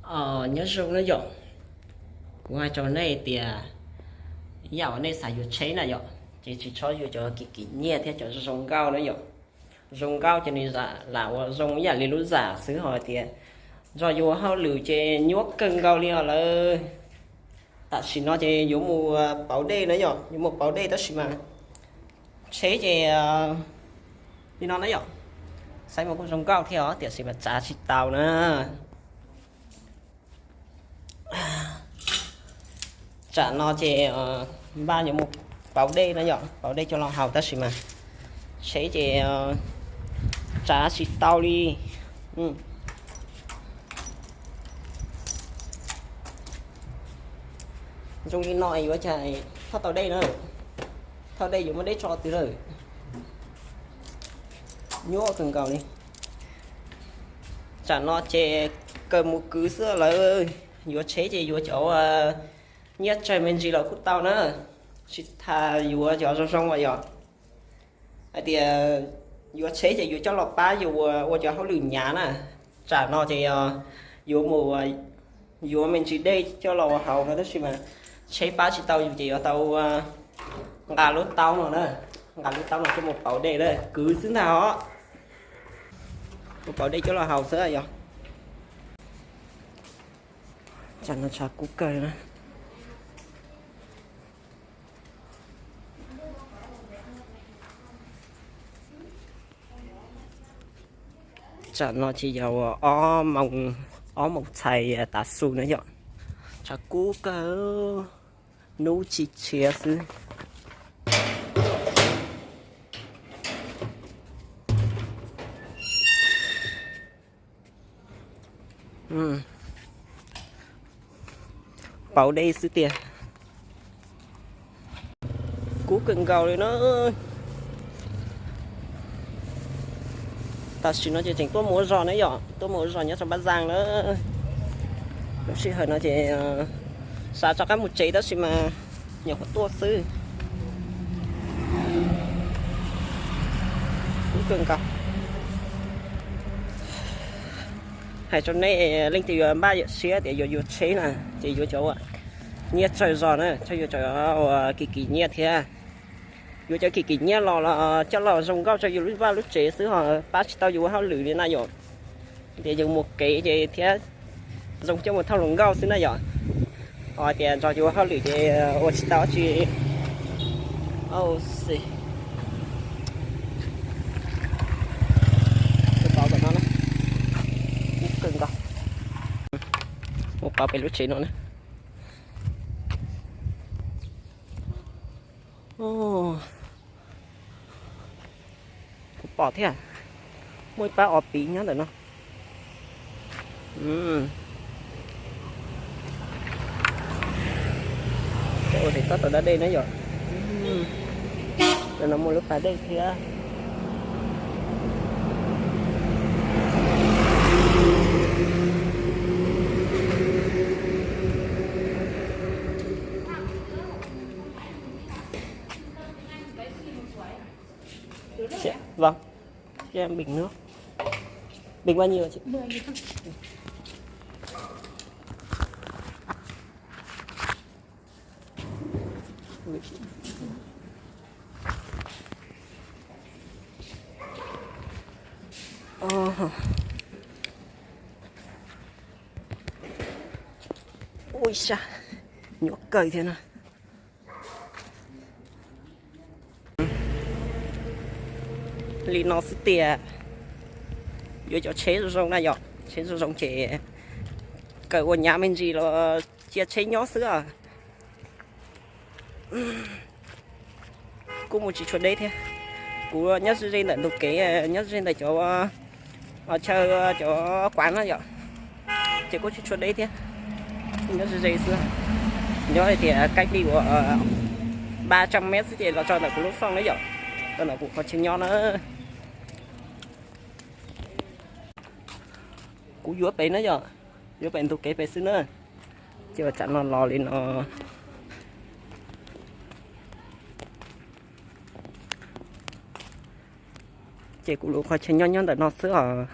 Nyob zoo na yom, kuv hais rau nej tias yam uas nej xav yuav tsheb na yom, ces tsis txhob yuav cov kim kim nyiaj thiab cov zoo nkauj na yom. Zoo nkauj ces nws lam ua zoo ib yam li lub zam xwb, ho tias nrog yuav hauj lwm ces nyuaj kawg nkaus li os lawm. Tam sim no ces yuav mus pauv dej na yom, yuav mus pauv dej tab sis mas tsheb ces li no na yom, saib mas kuj zoo nkauj thiab os, tiam sis mas tsav tsis tau na. Tsam no ces npaj yuav mus pauv dej na yom, pauv dej coj los haus tab sis mas tsheb ces tsav tsis tau li. Zoo li no yuav cas thauj tau dej na, thauj dej yuav muaj dej tso twg lawm, nyuaj kawg nkaus li. Tsam no ces kawg mus kwv xwb lawm, yuav tsheb ces yuav cov nyiaj tsawg me ntsis los kuj tau na, tsis tas yuav cov zoo zoo as yom. Hais tias yuav tsheb ces yuav coj los pab yus ua cov hauj lwm hnyav na. Tsam no ces yuav mus yuav me ntsis dej coj los haus no tab sis mas tsheb pab tsis tau yus ces yuav tau nqa lub taub no na, nqa lub taub no coj mus pauv dej na, kwv xwb ntag os. Mus pauv dej coj los haus xwb yog. Tsam no tshav kub kawg na. Tsam no ces yog ob moos txhais tav su na yom. Tshav kub kawg, nub tsis tshia xwb. Pauv dej xwb tiag. Kub kawg nkaus li na. Tam sim no ces tseem tuaj mus ua zog na yom, tuaj mus ua zog nyob rau Paj Zaj na. Lub sij hawm no ces xav rov qab mus tsev tab sis mas nyuam qhuav tuaj xwb. Kub kawg nkaus. Hais rau nej leej twg yuav npaj yuav siab tias yuav yuav tsheb na, ces yuav cov nyiaj tsawg zog na, txhob yuav cov uas kim kim nyiaj thiab. Yuav cov kim kim nyiaj los los coj los zoo nkauj rau yus lub vaj lub tsev xwb ho pab tsis tau yus ua hauj lwm li na yom. Tias yus mus kev ces thiab zoo coj mus thauj hluas nkauj xwb na yom. Ho tias nrog yus ua hauj lwm ces ua tsis tau dab tsi. Mus pauv pem no na. Kub kawg nkaus. Mus pauv pem lub tsev no na. Kuv pom thiab, muaj ib pab os piv nyob ntawm no. Ua tes tab tom da dej na yom. Ntawm no muaj lub pas dej thiab. Vâng, cho em bình nước. Bình bao nhiêu ạ chị? Ờ. Ui sa, nyuaj kawg thiab na. Li no xwb tiag, yuav cov tsheb zoo zoo na yom, tsheb zoo zoo ces kawm ua nyav me ntsis los cia tsheb nyob xwb os. Kuj mus tsis tshua deb thiab. Kuv nyob ze ze ntawm ntug kev, nyob ze ntawm cov chaw cov quán na yom, ces kuj tsis tshua deb thiab. Nyob ze ze xwb, nyob hais tias cách đi uas ba trăm mét xwb ces los txog ntawm kuv lub xoj na yom. Tau ntawm kuv qhov chaw nyob na. Kuv yuav pem na yom, yuav pem ntug kev pem xwb na. Ces ua tsam no los li no. Ces kuv lub qhov chaw nyob nyob ntawm no xwb os.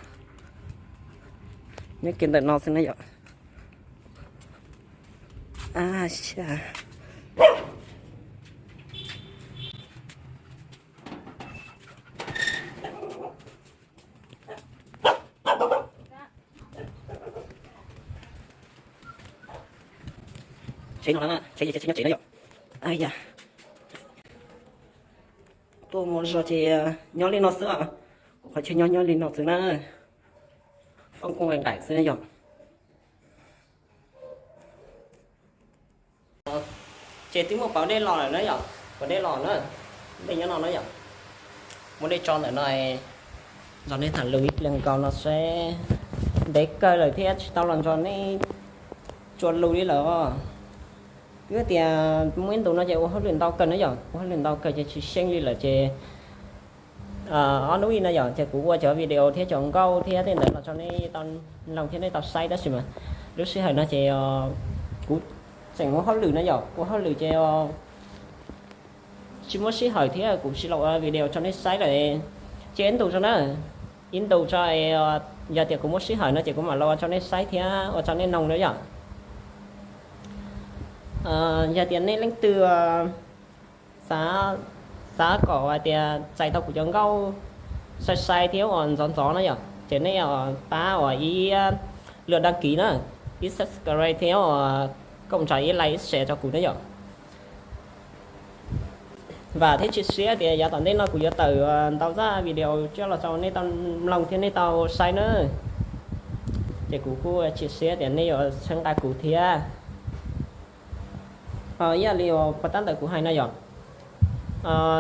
Nyob kiag ntawm no xwb na yom. A, xya. Tsheb no, tsheb tsheb nyob tsev na yom. Yog tuaj mus zog ces nyob li no xwb, kuv qhov chaw nyob nyob li no xwb na. Foob koob nqaim xwb yom. Ces twb muaj pauv dej los lawm na yom, pauv dej los na, dej nyob no na yom. Muaj dej tso ntawm no, nrog nej tham lus ib pliag nkaus no seb. Ntev kawg lawm thiab tsis tau los nrog nej tsuas lus li lawm os. Twb tias muaj ib ntus no ces ua hauj lwm ntau kawg na yom, ua hauj lwm ntau kawg ces tsis xyeej li lawm ces ob hnub ib no yom ces kuv ua cov video thiab cov nkauj thiab tej ntawd los rau nej tau mloog thiab nej tau saib tab sis mas lub sij hawm no ces kuv tseem ua hauj lwm na yom, ua hauj lwm ces tsis muaj sij hawm thiab kuv tsis los ua video rau nej saib lawm. Ces ib ntus tso na, ib ntus tso, yog tias kuv muaj sij hawm no ces kuv mam los ua rau nej saib thiab ua rau nej mloog na yom. Yog tias nej leej twg xav kom hais tias txais tau kuv cov nkauj sai sai thiab uas ntxov ntxov na yom ces nej pab uas ib lượt đăng ký na, ib subscribe thiab uas koom rais ib like ib share rau kuv na yom. Vam thiab cia siab tias yav tom ntej no kuv yuav tawm ntau zaj video coj los rau nej tau mloog thiab nej tau saib na. Ces kuv kuj cia siab tias nej yuav txhawb nqa kuv thiab. Ib yam li uas puas tab ntawm kuv hais no yom,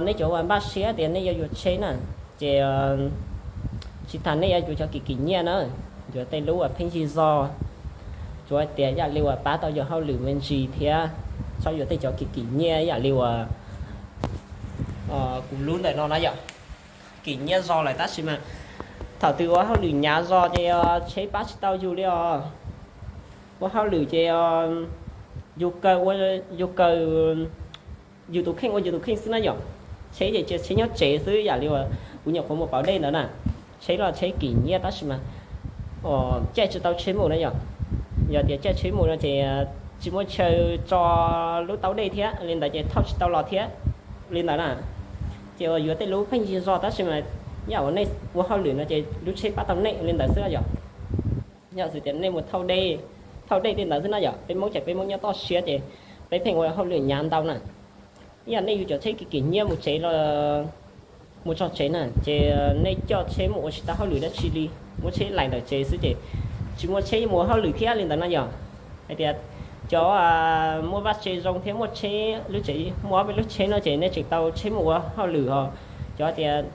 nej cov uas npaj siab tias nej yuav yuav tsheb na, ces tsis tas nej yuav yuav cov kim kim nyiaj na, yuav tej lub uas pheej yig zog, tsuav tias yam li uas pab tau yus hauj lwm me ntsis thiab txhob yuav tej cov kim kim nyiaj yam li uas kuv lub ntawm no na yom. Kim nyiaj zog lawm tab sis mas thaum twg ua hauj lwm hnyav zog ces tsheb pab tsis tau yus li os. Ua hauj lwm ces yus kaw ua, yus kaw, yus tus kheej ua yus tus kheej xwb na yom. Tsheb ces cia tsheb nyob tsev xwb yam li uas kuv nyuam qhuav mus pauv dej ntawd na. Tsheb los tsheb kim nyiaj tab sis mas caij tsis tau tsheb mus na yom. Yog tias caij tsheb mus no ces tsis muaj chaw tso lub taub dej thiab li ntawd ces thauj tsis tau los thiab li ntawd na. Ces uas yuav tej lub pheej yig zog tab sis mas yam uas nej ua hauj lwm no ces lub tsheb pab tau nej li ntawd xwb yom. Yog xwm tias nej mus thauj dej, thauj dej tej ntawd xwb na yom, peb Hmoob ces peb Hmoob nyob toj siab ces peb pheej ua hauj lwm hnyav ntau na. Ib yam nej yuav cov tsheb kim kim nyiaj mus tsev los mus tso tsev na ces nej coj tsheb mus ua tsis tau hauj lwm dab tsi li, muab tsheb laim ntawm tsev xwb ces tsis muaj tsheb mus ua hauj lwm thiab li ntawd na yom. Hais tias cov muaj vaj tse zoo thiab muaj tsheb lub tsev, muaj ob peb lub tsheb no ces nej tseem tau tsheb mus ua hauj lwm os. Cov tias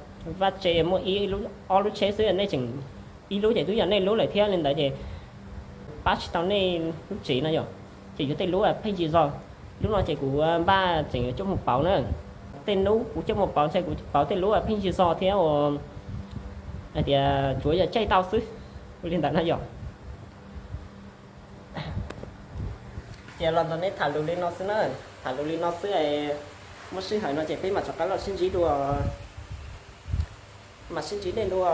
vaj tse muaj ib lub ob lub tsheb xwb nej tseem, ib lub ces twb yog nej lub lawm thiab li ntawd ces pab tsis tau nej lub tsev no yom. Ces yuav tej lub pheej yig zog. Lub no ces kuv npaj tseem coj mus pauv na. Tej hnub kuv coj mus pauv ntshe kuv pauv tej lub pheej yig zog thiab uas hais tias tsuav yog caij tau xwb li ntawd na yom. Ces los nrog nej tham lus li no xwb na, tham lus li no xwb. Muaj sij hawm no ces peb mam rov qab los sib ntsib dua, mam sib ntsib dua.